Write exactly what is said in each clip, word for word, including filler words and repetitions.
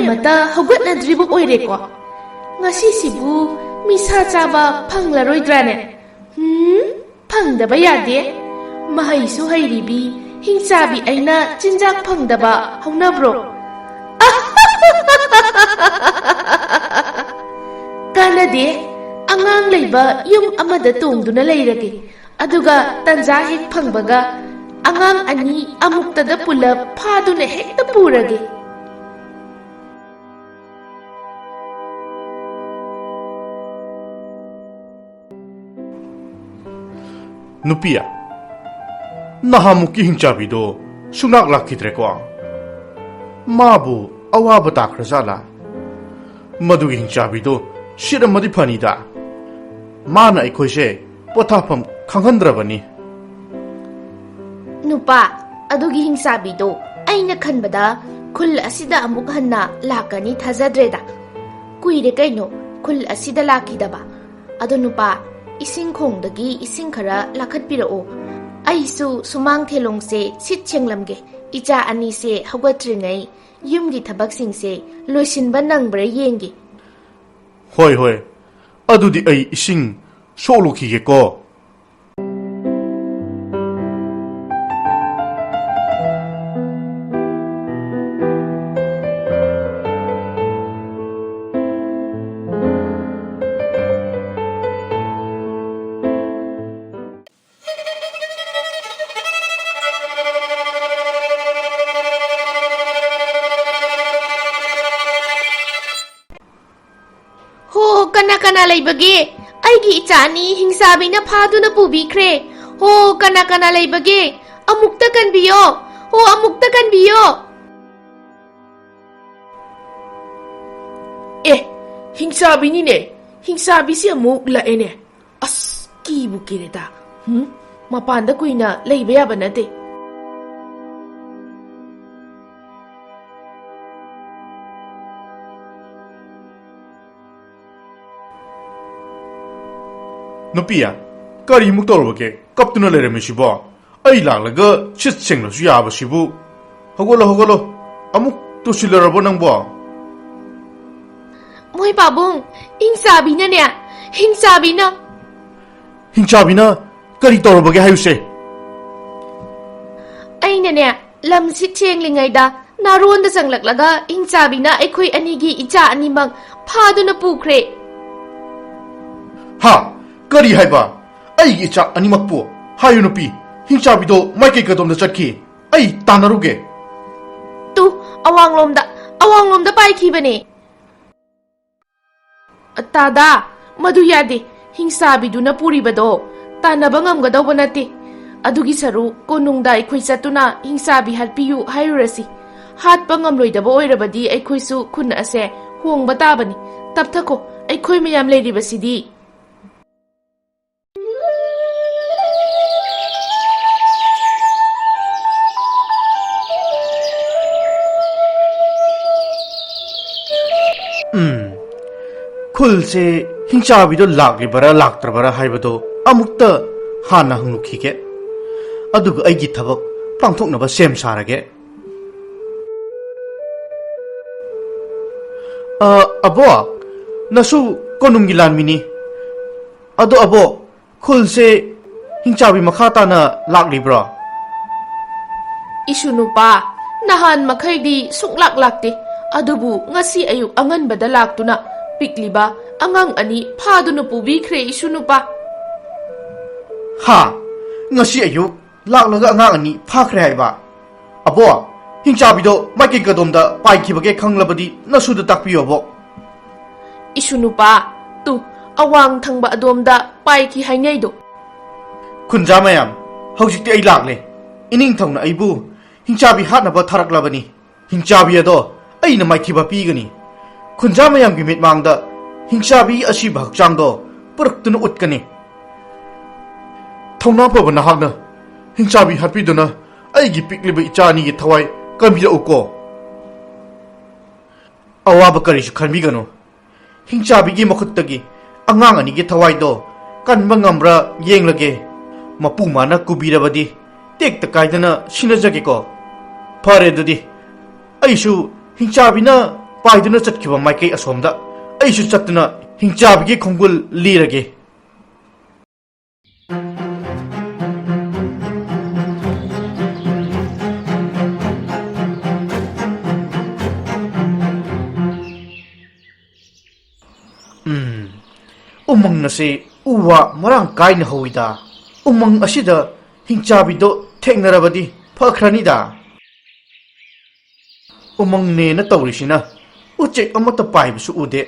ꯑꯃꯠꯇ ꯍꯧꯒꯠꯅꯗ꯭ꯔꯤꯕ ꯑꯣꯏꯔꯦꯀꯣ꯫ ꯉꯁꯤꯁꯤꯕꯨ ꯃꯤꯁꯥ ꯆꯥꯕ ꯐꯪꯂꯔꯣꯏꯗ꯭ꯔꯥꯅꯦ? ꯍꯨꯝ, ꯐꯪꯗꯕ ꯌꯥꯗꯦ꯫ ꯃꯍꯩꯁꯨ ꯍꯩꯔꯤꯕꯤ ꯍꯤꯡꯆꯥꯕꯤ ꯑꯩꯅ ꯆꯤꯟꯖꯥꯛ ꯐꯪꯗꯕ ꯍꯧꯅꯕ꯭ꯔꯣ? ꯀꯥꯟꯅꯗꯦ꯫ ꯑꯉꯥꯡ ꯂꯩꯕ ꯌꯨꯝ ꯑꯃꯗ ꯇꯣꯡꯗꯨꯅ ꯂꯩꯔꯒꯦ꯫ ꯑꯗꯨꯒ ꯇꯟꯖꯥ ꯍꯦꯛ ꯐꯪꯕꯒ ꯑꯉꯥꯡ ꯑꯅꯤ ꯑꯃꯨꯛꯇꯗ ꯄꯨꯂꯞ ꯐꯥꯗꯨꯅ ꯍꯦꯛꯇ ꯄꯨꯔꯒꯦ꯫ ꯅꯨꯄꯤ, ꯅꯍꯥꯟꯃꯨꯛꯀꯤ ꯍꯤꯡꯆꯥꯕꯤꯗꯣ ꯁꯨꯡꯂꯥꯛ ꯂꯥꯛꯈꯤꯗ꯭ꯔꯦꯀꯣ꯫ ꯃꯥꯕꯨ ꯑꯋꯥꯕ ꯇꯥꯈ꯭ꯔꯖꯥꯠꯂꯥ? ꯃꯗꯨꯒꯤ ꯍꯤꯡꯆꯥꯕꯤꯗꯣ ꯁꯤꯠ ꯑꯃꯗꯤ ꯐꯅꯤꯗ꯫ ꯃꯥꯅ ꯑꯩꯈꯣꯏꯁꯦ ꯄꯣꯊꯥꯐꯝ ꯈꯪꯍꯟꯗ꯭ꯔꯕꯅꯤ꯫ ꯅꯨꯄꯥ, ꯑꯗꯨꯒꯤ ꯍꯤꯡꯆꯥꯕꯤꯗꯣ ꯑꯩꯅ ꯈꯟꯕꯗ ꯈꯨꯜ ꯑꯁꯤꯗ ꯑꯃꯨꯛ ꯍꯟꯅ ꯂꯥꯛꯀꯅꯤ ꯊꯥꯖꯗ꯭ꯔꯦꯗ꯫ ꯀꯨꯏꯔꯦ ꯀꯩꯅꯣ ꯈꯨꯜ ꯑꯁꯤꯗ ꯂꯥꯛꯈꯤꯗꯕ꯫ ꯑꯗꯣ ꯅꯨꯄꯥ, ꯏꯁꯤꯡ ꯈꯣꯡꯗꯒꯤ ꯏꯁꯤꯡ ꯈꯔ ꯂꯥꯈꯠꯄꯤꯔꯛꯑꯣ꯫ ꯑꯩꯁꯨ ꯁꯨꯃꯥꯡ ꯊꯦꯂꯣꯡꯁꯦ ꯁꯤꯠ ꯁꯦꯡꯂꯝꯒꯦ꯫ ꯏꯆꯥ ꯑꯅꯤꯁꯦ ꯍꯧꯒꯠꯇ꯭ꯔꯤꯉꯩ ꯌꯨꯝꯒꯤ ꯊꯕꯛꯁꯤꯡꯁꯦ ꯂꯣꯏꯁꯤꯟꯕ ꯅꯪꯕ꯭ꯔꯥ ꯌꯦꯡꯒꯦ꯫ ꯍꯣꯏ, ꯍꯣꯏ꯫ ꯑꯗꯨꯗꯤ ꯑꯩ ꯏꯁꯤꯡ ꯁꯣꯛꯂꯨꯈꯤꯒꯦꯀꯣ꯫ ꯍꯣ, ꯀꯅꯥ ꯀꯅꯥ ꯂꯩꯕꯒꯦ? ꯑꯩꯒꯤ ꯏꯆꯥ ꯑꯅꯤ ꯍꯤꯡꯆꯥꯕꯤꯅ ꯐꯥꯗꯨꯅ ꯄꯨꯕꯤꯈ꯭ꯔꯦ꯫ ꯍꯣ, ꯀꯅꯥ ꯀꯅꯥ ꯂꯩꯕꯒꯦ? ꯑꯃꯨꯛꯇ ꯀꯟꯕꯤꯌꯣ꯫ ꯍꯣ, ꯑꯃꯨꯛꯇ ꯀꯟꯕꯤꯌꯣ꯫ ꯑꯦ, ꯍꯤꯡꯆꯥꯕꯤꯅꯤꯅꯦ꯫ ꯍꯤꯡꯆꯥꯕꯤꯁꯤ ꯑꯃꯨꯛ ꯂꯥꯛꯑꯦꯅꯦ꯫ ꯑꯁ, ꯀꯤꯕꯨ ꯀꯤꯔꯦꯗ꯫ ꯍꯨꯝ? ꯃꯄꯥꯟꯗ ꯀꯨꯏꯅ ꯂꯩꯕ ꯌꯥꯕ ꯅꯠꯇꯦ꯫ ꯅꯨꯄꯤ, ꯀꯔꯤꯃꯨꯛ ꯇꯧꯔꯕꯒꯦ? ꯀꯞꯇꯨꯅ ꯂꯩꯔꯝꯃꯤꯁꯤꯕꯣ? ꯑꯩ ꯂꯥꯛꯂꯒ ꯁꯤꯠ ꯁꯦꯡꯂꯁꯨ ꯌꯥꯕꯁꯤꯕꯨ꯫ ꯍꯧꯒꯠꯂꯣ, ꯍꯧꯒꯠꯂꯣ꯫ ꯑꯃꯨꯛ ꯇꯨꯁꯤꯜꯂꯔꯕꯣ ꯅꯪꯕꯣ? ꯃꯣꯏ ꯄꯥꯕꯨꯡ, ꯍꯤꯡꯆꯥꯕꯤꯅꯅꯦ, ꯍꯤꯡꯆꯥꯕꯤꯅ꯫ ꯍꯤꯡꯆꯥꯕꯤꯅ ꯀꯔꯤ ꯇꯧꯔꯕꯒꯦ ꯍꯥꯏꯌꯨꯁꯦ? ꯑꯩꯅꯅꯦ, ꯂꯝ ꯁꯤꯠ ꯁꯦꯡꯂꯤꯉꯩꯗ ꯅꯥꯔꯣꯟꯗ ꯆꯪꯂꯛꯂꯒ ꯍꯤꯡꯆꯥꯕꯤꯅ ꯑꯩꯈꯣꯏ ꯑꯅꯤꯒꯤ ꯏꯆꯥ ꯑꯅꯤꯃꯛ ꯐꯥꯗꯨꯅ ꯄꯨꯈ꯭ꯔꯦ꯫ ꯍꯥ? ꯀꯔꯤ ꯍꯥꯏꯕ? ꯑꯩꯒꯤ ꯏꯆꯥ ꯑꯅꯤꯃꯛꯄꯨ? ꯍꯥꯏꯌꯨ ꯅꯨꯄꯤ, ꯍꯤꯡꯆꯥꯕꯤꯗꯣ ꯃꯥꯏꯀꯩ ꯀꯗꯣꯝꯗ ꯆꯠꯈꯤ? ꯑꯩ ꯇꯥꯟꯅꯔꯨꯒꯦ꯫ ꯇꯨ, ꯑꯋꯥꯡꯂꯣꯝꯗ, ꯑꯋꯥꯡꯂꯣꯝꯗ ꯄꯥꯏꯈꯤꯕꯅꯦ꯫ ꯇꯥꯗꯥ, ꯃꯗꯨ ꯌꯥꯗꯦ꯫ ꯍꯤꯡꯆꯥꯕꯤꯗꯨꯅ ꯄꯨꯔꯤꯕꯗꯣ ꯇꯥꯟꯅꯕ ꯉꯝꯒꯗꯧꯕ ꯅꯠꯇꯦ꯫ ꯑꯗꯨꯒꯤ ꯁꯔꯨꯛ ꯀꯣꯅꯨꯡꯗ ꯑꯩꯈꯣꯏ ꯆꯠꯇꯨꯅ ꯍꯤꯡꯆꯥꯕꯤ ꯍꯥꯠꯄꯤꯌꯨ ꯍꯥꯏꯔꯨꯔꯁꯤ꯫ ꯍꯥꯠꯄ ꯉꯝꯂꯣꯏꯗꯕ ꯑꯣꯏꯔꯕꯗꯤ ꯑꯩꯈꯣꯏꯁꯨ ꯈꯨꯟ ꯑꯁꯦ ꯍꯣꯡꯕ ꯇꯥꯕꯅꯤ꯫ ꯇꯞꯊꯈꯣ, ꯑꯩꯈꯣꯏ ꯃꯌꯥꯝ ꯂꯩꯔꯤꯕꯁꯤꯗꯤ꯫ ꯎꯝ, ꯈꯨꯜꯁꯦ ꯍꯤꯡꯆꯥꯕꯤꯗꯣ ꯂꯥꯛꯂꯤꯕꯔꯥ ꯂꯥꯛꯇ꯭ꯔꯕꯔꯥ ꯍꯥꯏꯕꯗꯣ ꯑꯃꯨꯛꯇ ꯍꯥꯟꯅ ꯍꯪꯂꯨꯈꯤꯒꯦ꯫ ꯑꯗꯨꯒ ꯑꯩꯒꯤ ꯊꯕꯛ ꯄꯥꯡꯊꯣꯛꯅꯕ ꯁꯦꯝ ꯁꯥꯔꯒꯦ꯫ ꯑ, ꯑꯕꯣꯛ, ꯅꯁꯨ ꯀꯣꯅꯨꯡꯒꯤ ꯂꯥꯟꯃꯤꯅꯤ꯫ ꯑꯗꯣ ꯑꯕꯣꯛ, ꯈꯨꯜꯁꯦ ꯍꯤꯡꯆꯥꯕꯤ ꯃꯈꯥ ꯇꯥꯅ ꯂꯥꯛꯂꯤꯕ꯭ꯔꯣ? ꯏꯁꯨ ꯅꯨꯄꯥ, ꯅꯍꯥꯟ ꯃꯈꯩꯗꯤ ꯁꯨꯡꯂꯥꯛ ꯂꯥꯛꯇꯦ꯫ ꯑꯗꯨꯕꯨ ꯉꯁꯤ ꯑꯌꯨꯛ ꯑꯉꯟꯕꯗ ꯂꯥꯛꯇꯨꯅ ꯄꯤꯛꯂꯤꯕ ꯑꯉꯥꯡ ꯑꯅꯤ ꯐꯥꯗꯨꯅ ꯄꯨꯕꯤꯈ꯭ꯔꯦ, ꯏꯁꯨ ꯅꯨꯄꯥ꯫ ꯍꯥ? ꯉꯁꯤ ꯑꯌꯨꯛ ꯂꯥꯛꯂꯒ ꯑꯉꯥꯡ ꯑꯅꯤ ꯐꯥꯈ꯭ꯔꯦ ꯍꯥꯏꯕ? ꯑꯕꯣꯛ, ꯍꯤꯡꯆꯥꯕꯤꯗꯣ ꯃꯥꯏꯀꯩ ꯀꯗꯣꯝꯗ ꯄꯥꯏꯈꯤꯕꯒꯦ ꯈꯪꯂꯕꯗꯤ ꯅꯁꯨꯗ ꯇꯥꯛꯄꯤꯌꯣ, ꯑꯕꯣꯛ꯫ ꯏꯁꯨ ꯅꯨꯄꯥ, ꯇꯨ, ꯑꯋꯥꯡ ꯊꯪꯕ ꯑꯗꯣꯝꯗ ꯄꯥꯏꯈꯤ ꯍꯥꯏꯅꯩꯗꯣ꯫ ꯈꯨꯟꯖꯥ ꯃꯌꯥꯝ, ꯍꯧꯖꯤꯛꯇꯤ ꯑꯩ ꯂꯥꯛꯂꯦ꯫ ꯏꯅꯤꯡꯊꯧꯅ ꯑꯩꯕꯨ ꯍꯤꯡꯆꯥꯕꯤ ꯍꯥꯠꯅꯕ ꯊꯥꯔꯛꯂꯕꯅꯤ꯫ ꯍꯤꯡꯆꯥꯕꯤ ꯑꯗꯣ ꯑꯩꯅ ꯃꯥꯏꯊꯤꯕ ꯄꯤꯒꯅꯤ꯫ ꯈꯨꯟꯖꯥ ꯃꯌꯥꯝꯒꯤ ꯃꯤꯠꯃꯥꯡꯗ ꯍꯤꯡꯆꯥꯕꯤ ꯑꯁꯤꯕ ꯍꯛꯆꯥꯡꯗꯣ ꯄꯨꯔꯛꯇꯨꯅ ꯎꯠꯀꯅꯤ꯫ ꯊꯧꯅꯥ ꯐꯕ ꯅꯍꯥꯛꯅ ꯍꯤꯡꯆꯥꯕꯤ ꯍꯥꯠꯄꯤꯗꯨꯅ ꯑꯩꯒꯤ ꯄꯤꯛꯂꯤꯕ ꯏꯆꯥ ꯑꯅꯤꯒꯤ ꯊꯋꯥꯏ ꯀꯟꯕꯤꯔꯛꯎꯀꯣ꯫ ꯑꯋꯥꯕ ꯀꯔꯤꯁꯨ ꯈꯟꯕꯤꯒꯅꯨ꯫ ꯍꯤꯡꯆꯥꯕꯤꯒꯤ ꯃꯈꯨꯠꯇꯒꯤ ꯑꯉꯥꯡ ꯑꯅꯤꯒꯤ ꯊꯋꯥꯏꯗꯣ ꯀꯟꯕ ꯉꯝꯕ꯭ꯔꯥ ꯌꯦꯡꯂꯒꯦ꯫ ꯃꯄꯨ ꯃꯥꯅ ꯀꯨꯕꯤꯔꯕꯗꯤ ꯇꯦꯛꯇ ꯀꯥꯏꯗꯅ ꯁꯤꯟꯅꯖꯒꯦꯀꯣ꯫ ꯐꯔꯦ ꯑꯗꯨꯗꯤ, ꯑꯩꯁꯨ ꯍꯤꯡꯆꯥꯕꯤꯅ ꯄꯥꯏꯗꯨꯅ ꯆꯠꯈꯤꯕ ꯃꯥꯏꯀꯩ ꯑꯁꯣꯝꯗ ꯑꯩꯁꯨ ꯆꯠꯇꯨꯅ ꯍꯤꯡꯆꯥꯕꯤꯒꯤ ꯈꯣꯡꯒꯨꯜ ꯂꯤꯔꯒꯦ꯫ ꯎꯝ, ꯎꯃꯪ ꯑꯁꯤ ꯎ ꯋꯥ ꯃꯔꯥꯡ ꯀꯥꯏꯅ ꯍꯧꯋꯤꯗ꯫ ꯎꯃꯪ ꯑꯁꯤꯗ ꯍꯤꯡꯆꯥꯕꯤꯗꯣ ꯊꯦꯡꯅꯔꯕꯗꯤ ꯐꯈ꯭ꯔꯅꯤꯗ꯫ ꯎꯃꯪꯅꯦꯅ ꯇꯧꯔꯤꯁꯤꯅ ꯎꯆꯦꯛ ꯑꯃꯠꯇ ꯄꯥꯏꯕꯁꯨ ꯎꯗꯦ꯫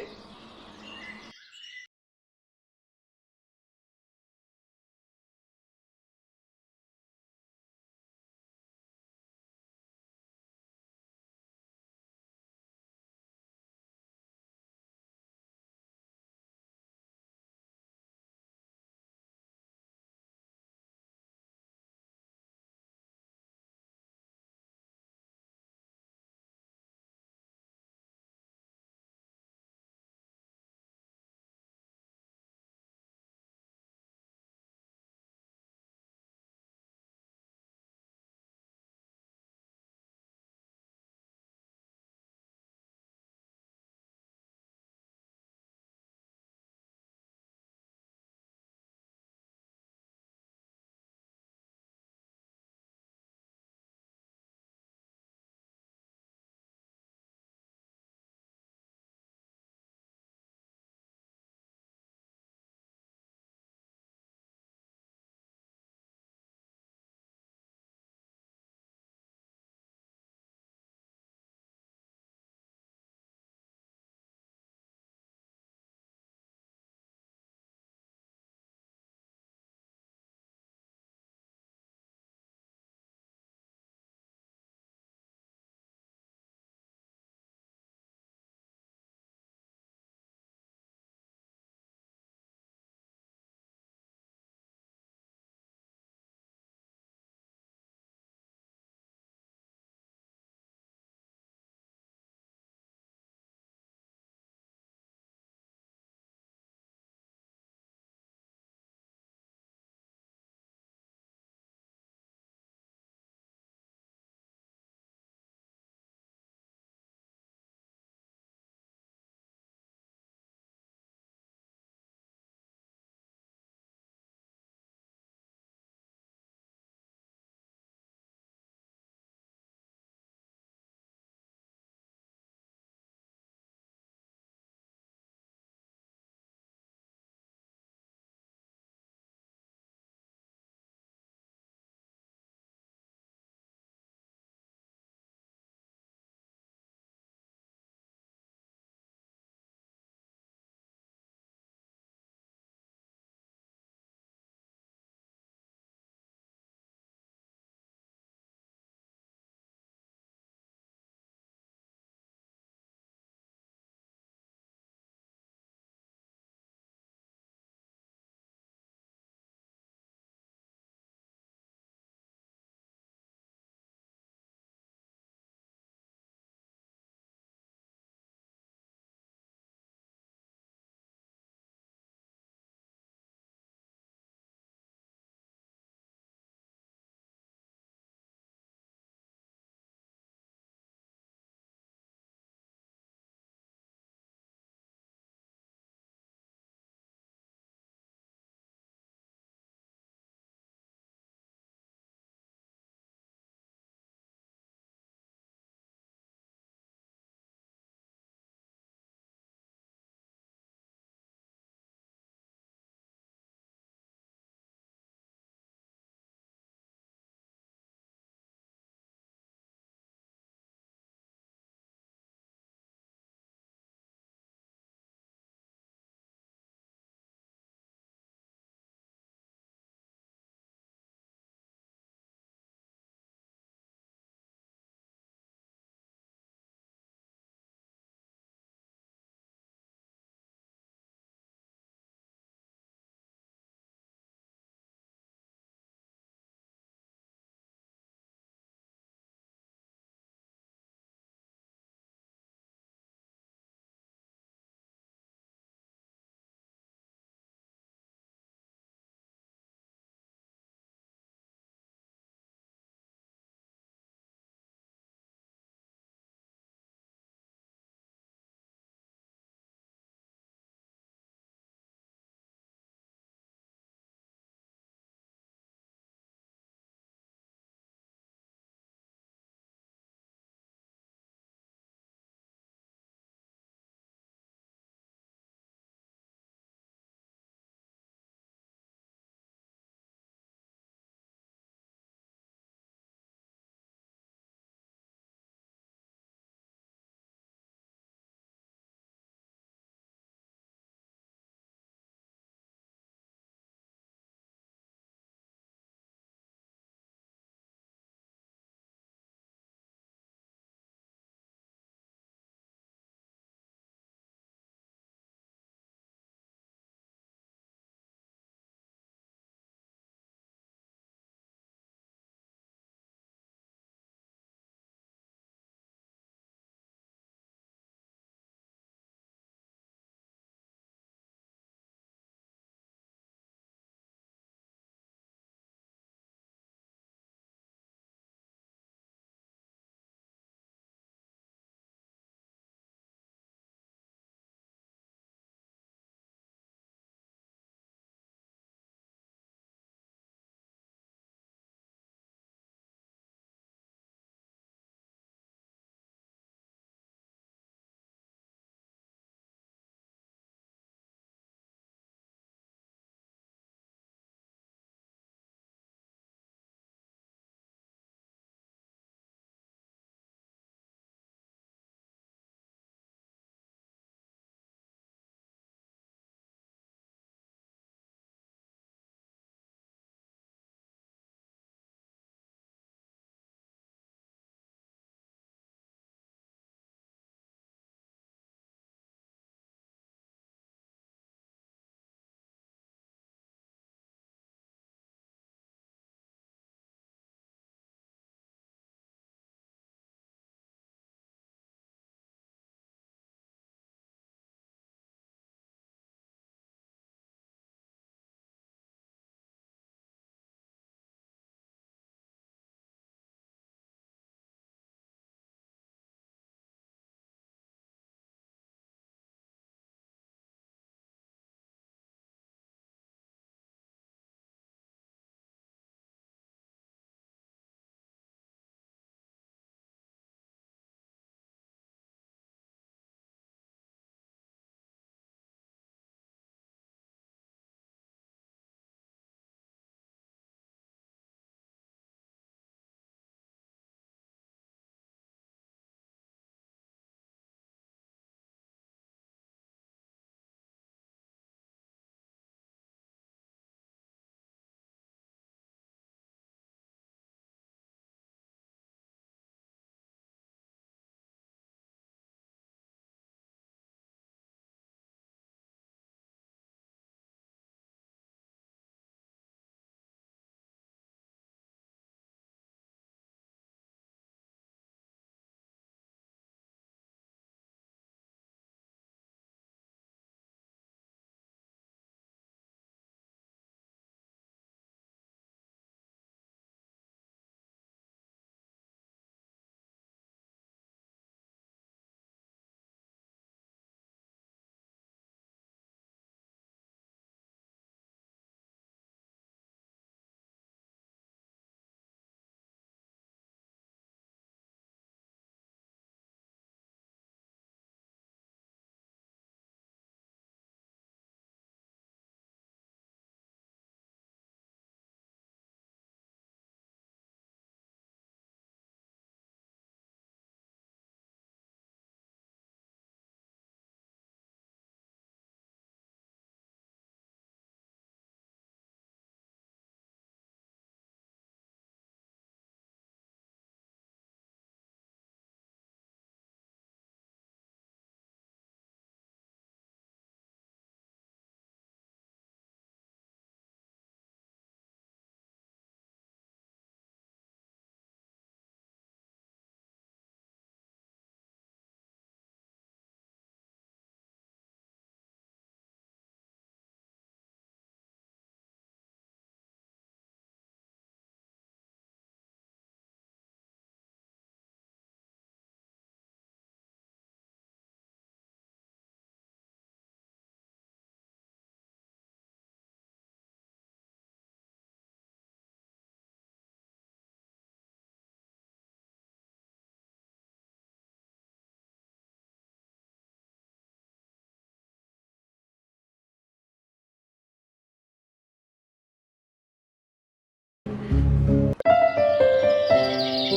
ꯁꯦ,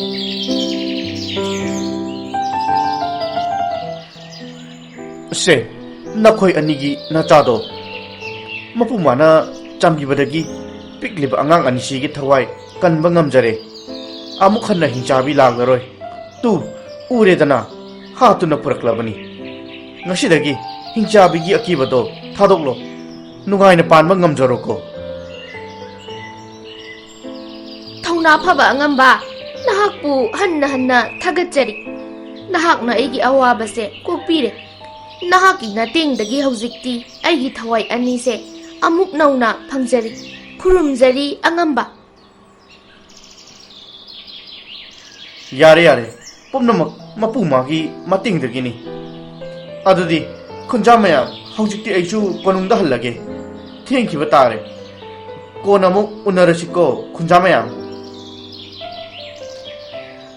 ꯅꯈꯣꯏ ꯑꯅꯤꯒꯤ ꯅꯆꯥꯗꯣ ꯃꯄꯨ ꯃꯥꯅ ꯆꯥꯟꯕꯤꯕꯗꯒꯤ ꯄꯤꯛꯂꯤꯕ ꯑꯉꯥꯡ ꯑꯅꯤꯁꯤꯒꯤ ꯊꯋꯥꯏ ꯀꯟꯕ ꯉꯝꯖꯔꯦ꯫ ꯑꯃꯨꯛ ꯍꯟꯅ ꯍꯤꯡꯆꯥꯕꯤ ꯂꯥꯛꯂꯔꯣꯏ꯫ ꯇꯨ, ꯎꯔꯦꯗꯅ, ꯍꯥꯠꯇꯨꯅ ꯄꯨꯔꯛꯂꯕꯅꯤ꯫ ꯉꯁꯤꯗꯒꯤ ꯍꯤꯡꯆꯥꯕꯤꯒꯤ ꯑꯀꯤꯕꯗꯣ ꯊꯥꯗꯣꯛꯂꯣ꯫ ꯅꯨꯡꯉꯥꯏꯅ ꯄꯥꯟꯕ ꯉꯝꯖꯔꯣꯀꯣ꯫ ꯊꯧꯅꯥ ꯐꯕ ꯑꯉꯝꯕ, ꯅꯍꯥꯛꯄꯨ ꯍꯟꯅ ꯍꯟꯅ ꯊꯥꯒꯠꯆꯔꯤ꯫ ꯅꯍꯥꯛꯅ ꯑꯩꯒꯤ ꯑꯋꯥꯕꯁꯦ ꯀꯣꯛꯄꯤꯔꯦ꯫ ꯅꯍꯥꯛꯀꯤ ꯅꯇꯦꯡꯗꯒꯤ ꯍꯧꯖꯤꯛꯇꯤ ꯑꯩꯒꯤ ꯊꯋꯥꯏ ꯑꯅꯤꯁꯦ ꯑꯃꯨꯛ ꯅꯧꯅ ꯐꯪꯖꯔꯤ꯫ ꯈꯨꯔꯨꯝꯖꯔꯤ ꯑꯉꯝꯕ꯫ ꯌꯥꯔꯦ, ꯌꯥꯔꯦ, ꯄꯨꯝꯅꯃꯛ ꯃꯄꯨ ꯃꯥꯒꯤ ꯃꯇꯦꯡꯗꯒꯤꯅꯤ꯫ ꯑꯗꯨꯗꯤ ꯈꯨꯟꯖꯥ ꯃꯌꯥꯝ, ꯍꯧꯖꯤꯛꯇꯤ ꯑꯩꯁꯨ ꯀꯣꯅꯨꯡꯗ ꯍꯜꯂꯒꯦ꯫ ꯊꯦꯡꯈꯤꯕ ꯇꯥꯔꯦ꯫ ꯀꯣꯟꯅ ꯑꯃꯨꯛ ꯎꯅꯔꯁꯤꯀꯣ, ꯈꯨꯟꯖꯥ ꯃꯌꯥꯝ꯫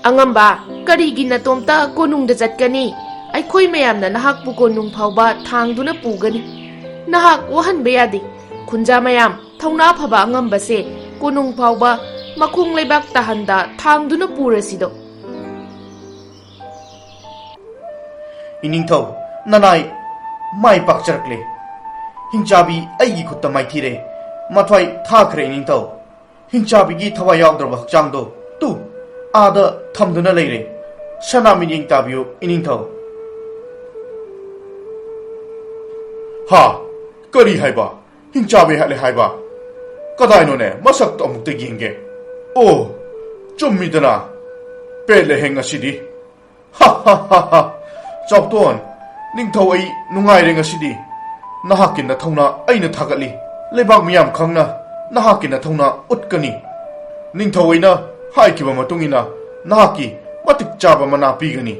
ꯑꯉꯝꯕ, ꯀꯔꯤꯒꯤ ꯅꯇꯣꯝꯇ ꯀꯣꯅꯨꯡꯗ ꯆꯠꯀꯅꯤ? ꯑꯩꯈꯣꯏ ꯃꯌꯥꯝꯅ ꯅꯍꯥꯛꯄꯨ ꯀꯣꯅꯨꯡ ꯐꯥꯎꯕ ꯊꯥꯡꯗꯨꯅ ꯄꯨꯒꯅꯤ꯫ ꯅꯍꯥꯛ ꯋꯥꯍꯟꯕ ꯌꯥꯗꯦ꯫ ꯈꯨꯟꯖꯥ ꯃꯌꯥꯝ, ꯊꯧꯅꯥ ꯐꯕ ꯑꯉꯝꯕꯁꯦ ꯀꯣꯅꯨꯡ ꯐꯥꯎꯕ ꯃꯈꯣꯡ ꯂꯩꯕꯥꯛ ꯇꯥꯍꯟꯗ ꯊꯥꯡꯗꯨꯅ ꯄꯨꯔꯁꯤꯗꯣ꯫ ꯏꯅꯤꯡꯊꯧ, ꯅꯅꯥꯏ ꯃꯥꯏ ꯄꯥꯛꯆꯔꯛꯂꯦ꯫ ꯍꯤꯡꯆꯥꯕꯤ ꯑꯩꯒꯤ ꯈꯨꯠꯇ ꯃꯥꯏꯊꯤꯔꯦ꯫ ꯃꯊ꯭ꯋꯥꯏ ꯊꯥꯈ꯭ꯔꯦ, ꯏꯅꯤꯡꯊꯧ꯫ ꯍꯤꯡꯆꯥꯕꯤꯒꯤ ꯊꯋꯥꯏ ꯌꯥꯎꯗ꯭ꯔꯕ ꯍꯛꯆꯥꯡꯗꯣ ꯇꯨ ꯑꯥꯗ ꯊꯝꯗꯨꯅ ꯂꯩꯔꯦ꯫ ꯁꯅꯥ ꯃꯤꯠꯌꯦꯡ ꯇꯥꯕꯤꯌꯨ, ꯏꯅꯤꯡꯊꯧ꯫ ꯍꯥ? ꯀꯔꯤ ꯍꯥꯏꯕ? ꯍꯤꯡꯆꯥꯕꯤ ꯍꯥꯠꯂꯦ ꯍꯥꯏꯕ? ꯀꯗꯥꯏꯅꯣꯅꯦ? ꯃꯁꯛꯇꯣ ꯑꯃꯨꯛꯇ ꯌꯦꯡꯒꯦ꯫ ꯑꯣ, ꯆꯨꯝꯃꯤꯗꯅ꯫ ꯄꯦꯜꯂꯦꯍꯦ ꯉꯁꯤꯗꯤ꯫ ꯍꯥ ꯍꯥ ꯍꯥ ꯍꯥ꯫ ꯆꯥꯎꯇꯣꯟ, ꯅꯤꯡꯊꯧ, ꯑꯩ ꯅꯨꯡꯉꯥꯏꯔꯦ ꯉꯁꯤꯗꯤ꯫ ꯅꯍꯥꯛꯀꯤ ꯅꯊꯧꯅꯥ ꯑꯩꯅ ꯊꯥꯒꯠꯂꯤ꯫ ꯂꯩꯕꯥꯛ ꯃꯤꯌꯥꯝ ꯈꯪꯅ ꯅꯍꯥꯛꯀꯤ ꯅꯊꯧꯅꯥ ꯎꯠꯀꯅꯤ꯫ ꯅꯤꯡꯊꯧ ꯑꯩꯅ ꯍꯥꯏꯈꯤꯕ ꯃꯇꯨꯡ ꯏꯟꯅ ꯅꯍꯥꯛꯀꯤ ꯃꯇꯤꯛ ꯆꯥꯕ ꯃꯅꯥ ꯄꯤꯒꯅꯤ꯫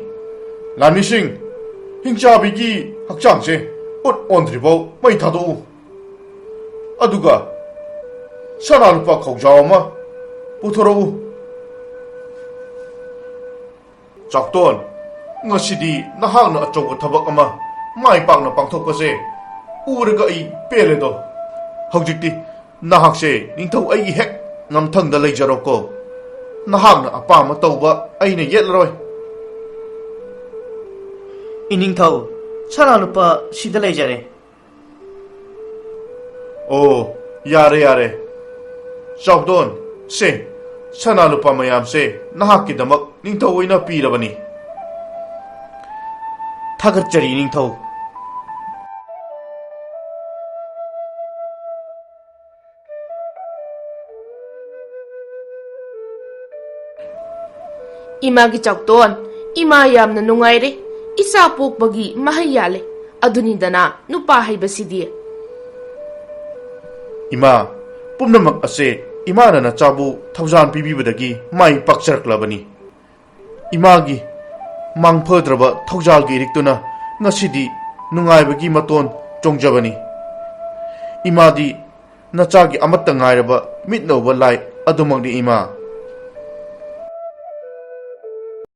ꯂꯥꯟꯃꯤꯁꯤꯡ, ꯍꯤꯡꯆꯥꯕꯤꯒꯤ ꯍꯛꯆꯥꯡꯁꯦ ꯎꯠ ꯑꯣꯟꯗ꯭ꯔꯤꯐꯥꯎ ꯃꯩ ꯊꯥꯗꯣꯛꯎ꯫ ꯑꯗꯨꯒ ꯁꯅꯥ ꯂꯨꯄꯥ ꯈꯧꯖꯥꯎ ꯑꯃ ꯄꯨꯊꯣꯔꯛꯎ꯫ ꯆꯥꯎꯇꯣꯟ, ꯉꯁꯤꯗꯤ ꯅꯍꯥꯛꯅ ꯑꯆꯧꯕ ꯊꯕꯛ ꯑꯃ ꯃꯥꯏ ꯄꯥꯛꯅ ꯄꯥꯡꯊꯣꯛꯄꯁꯦ ꯎꯔꯒ ꯑꯩ ꯄꯦꯜꯂꯦꯗꯣ꯫ ꯍꯧꯖꯤꯛꯇꯤ ꯅꯍꯥꯛꯁꯦ ꯅꯤꯡꯊꯧ ꯑꯩꯒꯤ ꯍꯦꯛ ꯉꯝꯊꯪꯗ ꯂꯩꯖꯔꯣꯀꯣ꯫ ꯅꯍꯥꯛꯅ ꯑꯄꯥꯝꯕ ꯇꯧꯕ ꯑꯩꯅ ꯌꯦꯠꯂꯔꯣꯏ꯫ ꯏꯅꯤꯡꯊꯧ, ꯁꯅꯥ ꯂꯨꯄꯥ ꯁꯤꯗ ꯂꯩꯖꯔꯦ꯫ ꯑꯣ, ꯌꯥꯔꯦ, ꯌꯥꯔꯦ꯫ ꯆꯥꯎꯗꯣꯟ, ꯁꯦ, ꯁꯅꯥ ꯂꯨꯄꯥ ꯃꯌꯥꯝꯁꯦ ꯅꯍꯥꯛꯀꯤꯗꯃꯛ ꯅꯤꯡꯊꯧ ꯑꯣꯏꯅ ꯄꯤꯔꯕꯅꯤ꯫ ꯊꯥꯒꯠꯆꯔꯤ, ꯅꯤꯡꯊꯧ꯫ ꯏꯃꯥꯒꯤ ꯆꯥꯎꯇꯣꯟ, ꯏꯃꯥ ꯌꯥꯝꯅ ꯅꯨꯡꯉꯥꯏꯔꯦ꯫ ꯏꯆꯥ ꯄꯣꯛꯄꯒꯤ ꯃꯍꯩ ꯌꯥꯜꯂꯦ꯫ ꯑꯗꯨꯅꯤꯗꯅ ꯅꯨꯄꯥ ꯍꯥꯏꯕꯁꯤꯗꯤ꯫ ꯏꯃꯥ, ꯄꯨꯝꯅꯃꯛ ꯑꯁꯦ ꯏꯃꯥꯅ ꯅꯆꯥꯕꯨ ꯊꯧꯖꯥꯜ ꯄꯤꯕꯤꯕꯗꯒꯤ ꯃꯥꯏ ꯄꯥꯛꯆꯔꯛꯂꯕꯅꯤ꯫ ꯏꯃꯥꯒꯤ ꯃꯥꯡꯐꯗ꯭ꯔꯕ ꯊꯧꯖꯥꯜꯒꯤ ꯏꯔꯤꯛꯇꯨꯅ ꯉꯁꯤꯗꯤ ꯅꯨꯡꯉꯥꯏꯕꯒꯤ ꯃꯇꯣꯟ ꯆꯣꯡꯖꯕꯅꯤ꯫ ꯏꯃꯥꯗꯤ ꯅꯆꯥꯒꯤ ꯑꯃꯠꯇ ꯉꯥꯏꯔꯕ ꯃꯤꯠꯅ ꯎꯕ ꯂꯥꯏ ꯑꯗꯨꯃꯛꯅꯤ, ꯏꯃꯥ꯫